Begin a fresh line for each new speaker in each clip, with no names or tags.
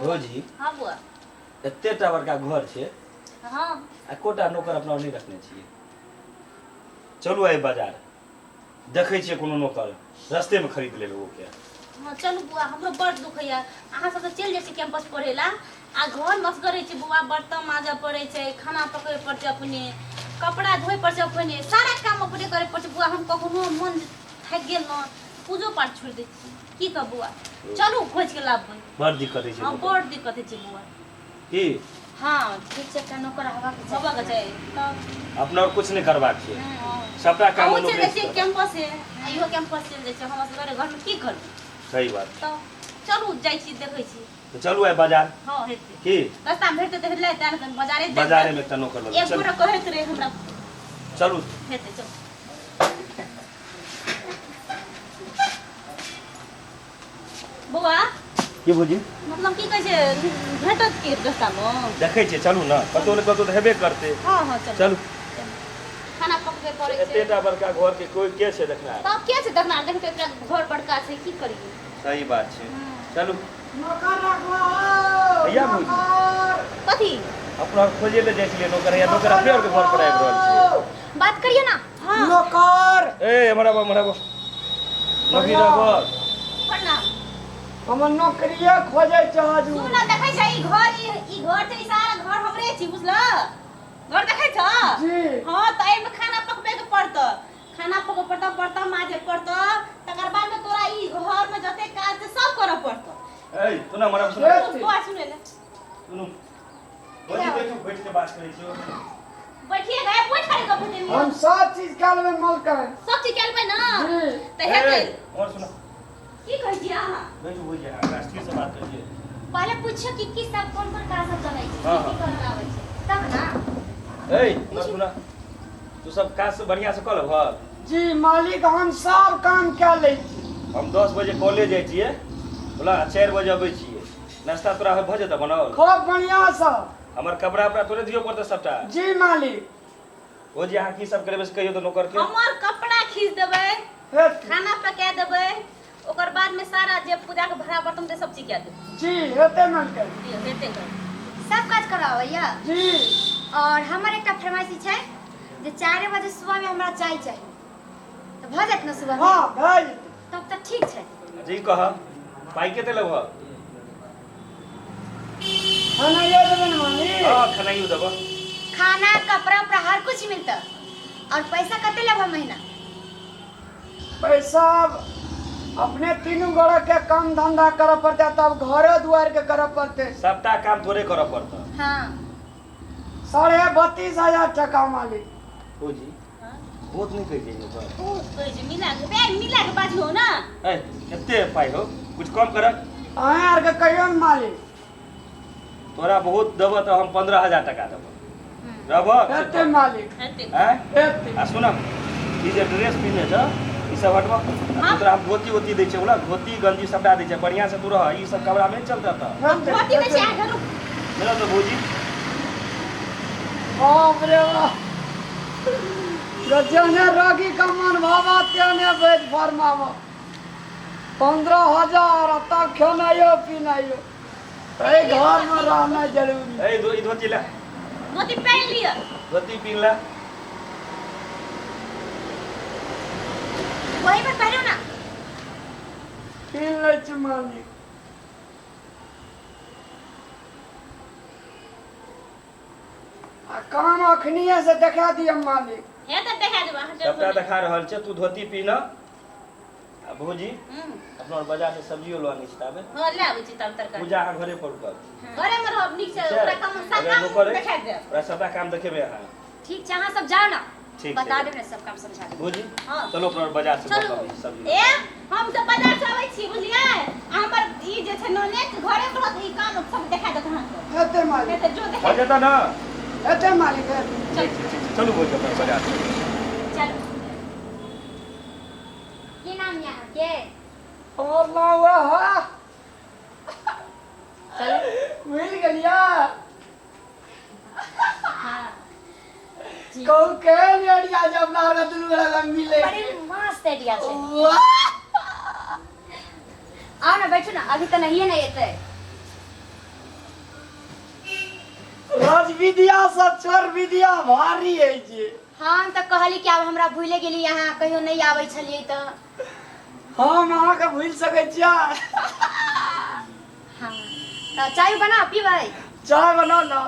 भौजी।
हाँ बुआ।
एते टा बड़का घर छै।
हाँ।
आ एकोटा नौकर अपना नहि रखने छियै। चलू आइ बाजार देखै छियै कोनो नौकर रस्तेमे खरीद लेबै ओके।
हाँ चलू बुआ, हमरो बड़ दुख होइए। अहाँ सब तऽ चलि जाइ छी कैंपस पढ़ै ला आ घरमे असगरे छी बुआ, बर्तन माजऽ पड़ै छै, खाना पकबै पड़ै छै अपने, कपड़ा धोइ पड़ै छै अपने, सारा काम अपने करै पड़ै छै बुआ। हम कखनो मन थाकि गेल ने पूजो पाठ छोड़ि दै छी। की कहब बौआ, चलू खोजि के लाबबै।
बड़ दिक्कत होइ छै।
हाँ बड़ दिक्कत होइ छै बौआ।
की
हाँ ठीक छै, एकटा नौकर होबाक चाही।
होबाक चाही तब।
अपना और कुछ नहि करबाक छै, सबटा काम
अहूँ चलि
नौकरे
जाइ छियै
से।
कैंपस से, आ इहो कैंपस चलि जाइ छै, हम असगरे घरमे की करबै?
सही बात।
तब चलू जाइ छी देखै छी।
तऽ चलू आइ बाजार।
हँ हेतै।
की
रास्तामे भेटतै तऽ हेतै, तहन बाजारे जाइत।
बाजारेमे एकटा नौकर लऽ लेबै।
एक
चलू।
गोटा कहैत रहै हमरा।
चलू।
हेतै, चलू। बौआ।
की भौजी?
मतलब की कहै छै, भेटत की रस्तामे?
देखै छियै, चलू ने, कतहु ने कतहु तऽ हेबे करतै।
हँ हँ चलू।
चलू।
खाना पकबै पड़ै छै।
एतेटा बड़का घर के कोई के छै देखना?
तब के छै देखना? देखते एकरा घर बड़का छै, की करियै?
सही बात छै, चलू।
नौकर राखबो।
भैया भौजी।
नौकर।
कथी?
अपना खोजे ले जाइ छलियै नौकर, हैया नौकर अपने आरके घर पर आबि रहल छियै।
बात करियो ना।
हाँ।
नौकर।
ए हमरा बा, हमरा बा। नौकरी राखब।
प्रणाम।
हमर नौकरिये खोजै चाहू।
सुन ना, देखै छै ई घर, ई घर छै, ई सारा घर हमरे छी, बुझल? घर देखै छ?
जी।
हाँ तऽ एहिमे खाना पकबै के पड़तौ, खाना पकबै पड़तौ, बर्तन माजे पड़तौ, तकर बाद में तोरा ई घर में जते काज छै सब करऽ पड़तौ।
ए सुन हमरा, सुन।
ए,
बौआ सुनै ले।
सुनू भौजी, बैठू, बैठ के बात करै छियौ।
बैठिए गए, बैठ खाली गप हेतै।
हम सब चीज कए लेबै मलकाइन।
सब चीज कए लेबै ना?
जी।
तऽ हेतै।
ए, और सुन।
की कहै छी अहाँ?
बैठू भौजी, अहाँ राष्ट्रीय से बात करियै।
पहले पूछो कि की सब कोन कोन काज सब चलै छै,
हाँ,
की की
हाँ।
करल आबै छै तब ना।
ए और सुन, तू सब काज से बढ़िया से कऽ लेबह?
जी मालिक, हम सब काम कए लै छी।
हम 10 बजे कॉलेज जाइ छियै बोला, 4 बजे अबै छियै। नाश्ता तोरा भऽ जेतौ बनाओल?
खूब बढ़िया से।
हमर कपड़ा उपड़ा तोरे दियो पड़तै सबटा।
जी मालिक।
ओ जे अहाँ की सब करेबै से कहियौ तऽ नौकर के।
हमर कपड़ा खींच देबै,
हेतै।
खाना पका देबै, ओकर बाद में सारा जे पूजा के भाड़ा बर्तन दे सब चीज कए देबै।
जी हेतै मालिक।
जी हेतै कर।
सब काज कराबैया।
जी।
और हमर एकटा फरमाइशी छै जे 4 बजे सुबह में हमरा चाय चाही, तऽ भऽ जायत ने सुबह में?
हाँ भए जेतै।
तब तऽ ठीक छै।
जी कह, पाइ कते लेबह?
खानाइयो देबै ने मालिक?
हाँ खेनाइयो देबह।
खाना कपड़ा उपड़ा हर कुछ मिलता, और पैसा कते लेबह महीना?
पैसा अब अपने तीनू गोड़ा के काम धंधा करऽ पड़तै, तब घरो दुआर के करऽ पड़तै।
सबटा काम तोरे करऽ पड़तौ।
हाँ।
32,500 टका मालिक।
ओ जी बहुत नहि कहै छै ओकर।
बहुत कहै छै, मिला के बे, मिला के बाजियौ ना।
ए कते पाइ हो, कुछ कम कर।
अहाँ आरके कहियौ ने मालिक।
तोरा बहुत देबह तऽ हम 15,000 टका देबह, रहबह?
हेतै मालिक।
हेतै।
आँय?
हेतै।
आ सुन, ई जे ड्रेस पिन्हने छ ई सब हटबह।
हाँ।
तोरा हम धोती ओती दै छियै, बोला धोती गंजी सबटा दै छियै, बढ़िआँ से तू रह, ई सब कपड़ा नहि चलतै तऽ।
हम धोती दै छियै अहाँके, रुक।
मिलल तऽ भौजी।
बाप रे बाप, जने रोगी का मन भावा तेने वैद फरमावा। 15,000 आ तब खेनाइयो पिनाइयो, एहि घर में रहना जरूरी।
ए ई धोती ले।
धोती पहिन लिअ।
धोती पिन्ह ले।
वही पर पहिरू ना।
पिन्ह लै छी मालिक। आ काम अखनिये से देखा दिअ मालिक।
हे तऽ देखा देब अहाँ।
सबटा देखा रहल छै, तू धोती पिन्ह। आ भौजी, अपना और बाजार से सब्जियो लऽ आनै छी ताबे।
हँ ले आबै छी तब तरकारी।
पूजा अहाँ घरे पर कर।
घरे में रहब नीक से,
छै?
ओकरा काम
अगर
काम
नौकर
देखा
अछि
देब।
ओकरा सबटा काम देखेबै अहाँ।
ठीक छै, अहाँ सब जाउ ना।
ठीक छै।
बता देब ने, सब काम समझा देब।
भौजी।
हाँ।
चलू अपना और बाजार से
चलू।
लऽ आबै छी सब्जी।
ए हम सब बाजार से आबै छी, बुझलियै? आ हमर ई जे छै नोने घरे पर रहत, ई काम सब देखा देत अहाँके।
हेतै मालिक।
हेतै जो देखा।
भऽ जेतै ने?
हेतै मालिक, हेतै।
ठीक छै, ठीक छै, चलू भौजी अपना बाजार से।
चलू। की नाम यऽ अहाँके?
और नाम वह
चलू।
मिल गेलिया।
हाँ।
कहू केहन एरिया छै अपना आरके दुनू गोरा के मिले?
बड़ी मस्त आइडिया छै।
वाह।
आओ ना, बैठू ना, अभी तऽ नहिए नहि एतै।
राजविद्या से चोर विद्या भारी है जी।
हम तऽ कहली कि आब हमरा भूले गेली अहाँ, कहियो नहि आबै छलियै तऽ।
हम अहाँके भूलि सकै छियै?
हाँ, तऽ चाय बना पीबै?
चाय बनाउ ने।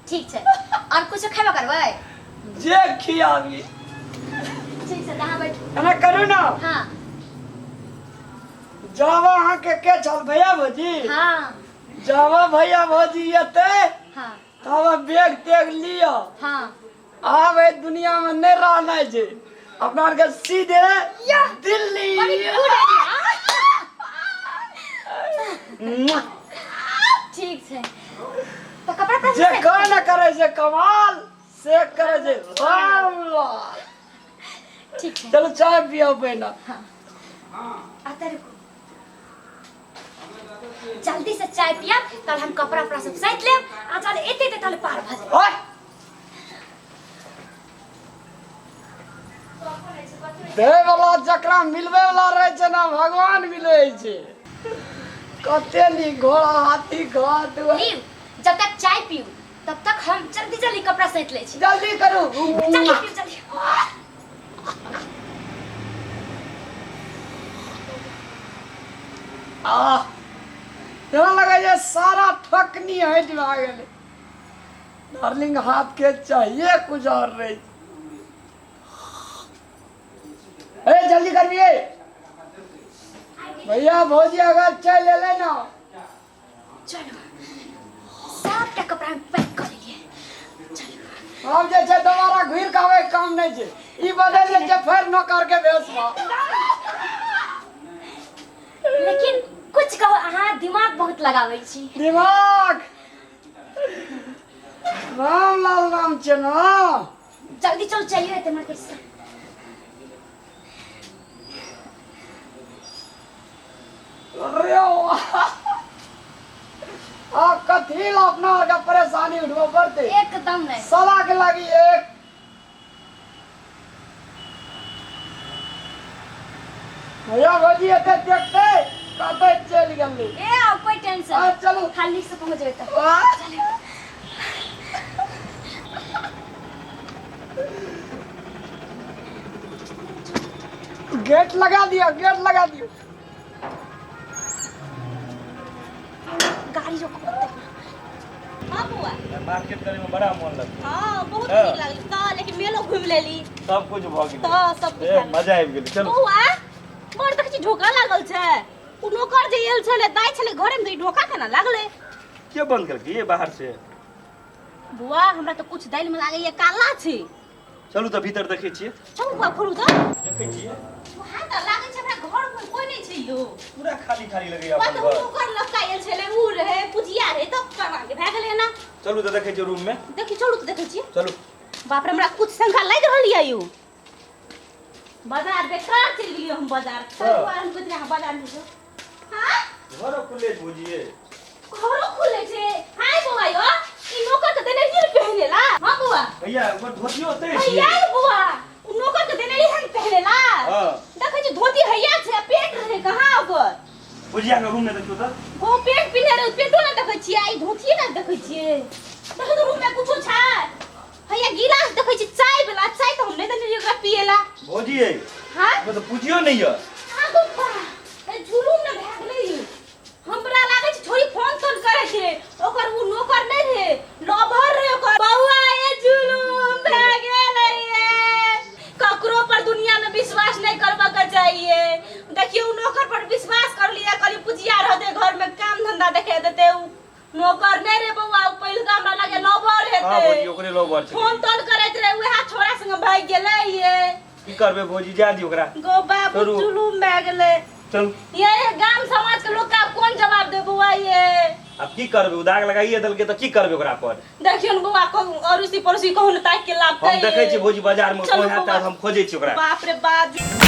ठीक छै, और कुछो खेबो करबै?
जे खियाबी।
ठीक छै, तऽ अहाँ बैठू।
एना करू ने।
हाँ।
जाब अहाँके के छल भैया भौजी?
हाँ।
जाब भैया भौजी एतै,
हाँ,
तब बैग तेग लिअ।
हाँ।
आब एहि दुनिया में नहीं रहना छै, अपना आरके सीधे दिल्ली। मुआ।
ठीक छै, तऽ कपड़ा प्रेस
जे कोई न करे छै कमाल, से करे छै रामलाल।
ठीक छै।
चलो चाय पियो पहिने।
आता रुकू, जल्दी से चाय पियब, तब हम कपड़ा उपड़ा सब सैत लेब आ चल एते ते तले पार भऽ जायब।
ओए दै वाला जकरा मिलबै वाला रहै छै ने, भगवान मिलबै छै। कते नीक घोड़ा हाथी घर दुआर।
लिउ, जब तक चाय पीऊ तब तक हम जल्दी जल्दी कपड़ा सैत लै छी।
जल्दी करू।
जल्दी पीऊ, जल्दी।
आह, जेना लगै छै सारा थकनी हटि भए गेलै। डार्लिंग हाथ के चाहिए कुछ और रही। ए जल्दी करबिए भैया भौजी अगर चलि एलै ना।
चलो, सबटा कपड़ा हम पैक कऽ लेलियै, चलो।
आब जे छै दोबारा घुरि के आबै के काम नहि छै। ई बदलि जाइ छै फेर नौकर के भेषमे।
लेकिन कुछ कहो, अहाँ दिमाग बहुत लगाबै छी।
दिमाग रामलाल नाम छै ना।
जल्दी चल, चलिए एते मार्केट से।
अरे वाह, आ कथी ला अपना आरके परेशानी उठबऽ पड़तै?
एकदम नहीं।
साला के लागी एक भैया भौजी एते देखते कतऽ चलि गेलै।
ए आब कोई टेंशन
आ चलू।
खाली से पहुंच जेबै तऽ।
वाह। गेट लगा दियो, गेट लगा दियो।
गाड़ी रोको ओतै।
हाँ बौआ।
मार्केट करे में बड़ा मन लगतै।
हाँ, बहुत
हाँ।
नीक लागल तऽ, लेकिन मेलो घुमि लेली।
सब कुछ भऽ गेलै।
तऽ सब कुछ
ए
भए गेलै।
मजा आबि गेलै, चलू।
बौआ, बड़ देखै छी ढोका लागल छै। ओ नौकर जे आयल छलै, दाइ छलै घरे मे, तऽ ई ढोका केना लागलै?
के बंद केलकै ये बाहर से?
बौआ, हमरा तऽ कुछ दालि मे लागैया काला छै।
चलू तऽ भीतर देखै छियै।
चलू बौआ, खोलू तऽ।
देखै छियै।
वहाँ तऽ लागै छै हमरा घर मे कोई नहि छै यौ।
पूरा खाली खाली लगैया
बौआ,
अपन
तऽ ओ
घर।
नौकर लड़का आयल छलै, उ रहै, पुजिया रहै, तब करवा के भए गेलै एना।
चलू तऽ देखै छियै रूम में।
देखी, चलू तऽ देखै छियै।
चलू।
बाप रे, हमरा कुछ शंका लागि रहल यऽ यौ। बाजार बेकार चलि गेलियै हम बाजार। ताहि दुआरे हम कहैत रही अहाँ बाजार नहि जाउ। हाँ?
घरो खुले छै भौजी।
घरो खुले छै। हाय बौआ यौ, ई नौकर के देने रहियै ने पहिने ला? हाँ बौआ।
भैया ओकर धोतियो ओतै छै।
हैया यौ बौआ, ओ नौकर के देने रहियै ने पहिने ला?
हाँ।
देखै छी धोती हैया छै आ पेट रहै कहाँ ओकर?
भुजिया के रूम में देखियौ तऽ।
गो पेट पिन्हे रहै, पेटो नहि देखै छियै, आ ई धोतिये नहि देखै छियै। देखै तऽ रूम में कुछो छै। हैया गिलास देखै छी चाय वाला, चाय तऽ हम नहि देने रहियै ओकरा पियै ला।
भौजी ये।
हाँ?
ओकर तऽ पुजियो नहि यऽ।
आगू बा, ए जुलुम ने भए गेलै यौ। हमरा लागै छै छोरी फोन तोन करै छै, ओकर उ नौकर नहि रहै, लभर रहै ओकर। बौआ ए जुलुम भए गेलै ये। ककरो पर दुनिया में विश्वास नहीं करबा के चाहिए। देखियो उ नौकर पर विश्वास कर लिया, कहली पुजिया रहते घर में काम धंधा देखे देते, उ नौकर नहीं रे बौआ, उ पहिलका हमरा लागे लभर
हाँ
हेतै।
भौजी, ओकरे लवर छै।
फोन तोन करैत रहे, उएह छोरा संगे भागि गेलै ये।
की करबै भौजी, जा दियौ ओकरा।
गो बाबू,
छोड़ू।
जुलुम भए गेलै।
चलू।
ये गाम समाज के लोग के आब कोन जवाब दे बौआ ये?
आब की करबै, ओ दाग लगाइए देलकै तऽ की करबै ओकरा पर?
देखियौ ने बौआ, कहूँ अड़ोसी पड़ोसी कहूँ ने ताकि के लाबतै।
हम देखै छियै भौजी बाजार में
चलू
कोन हेतै,
बौआ।
हम खोजै छियै ओकरा।
बाप रे बाप।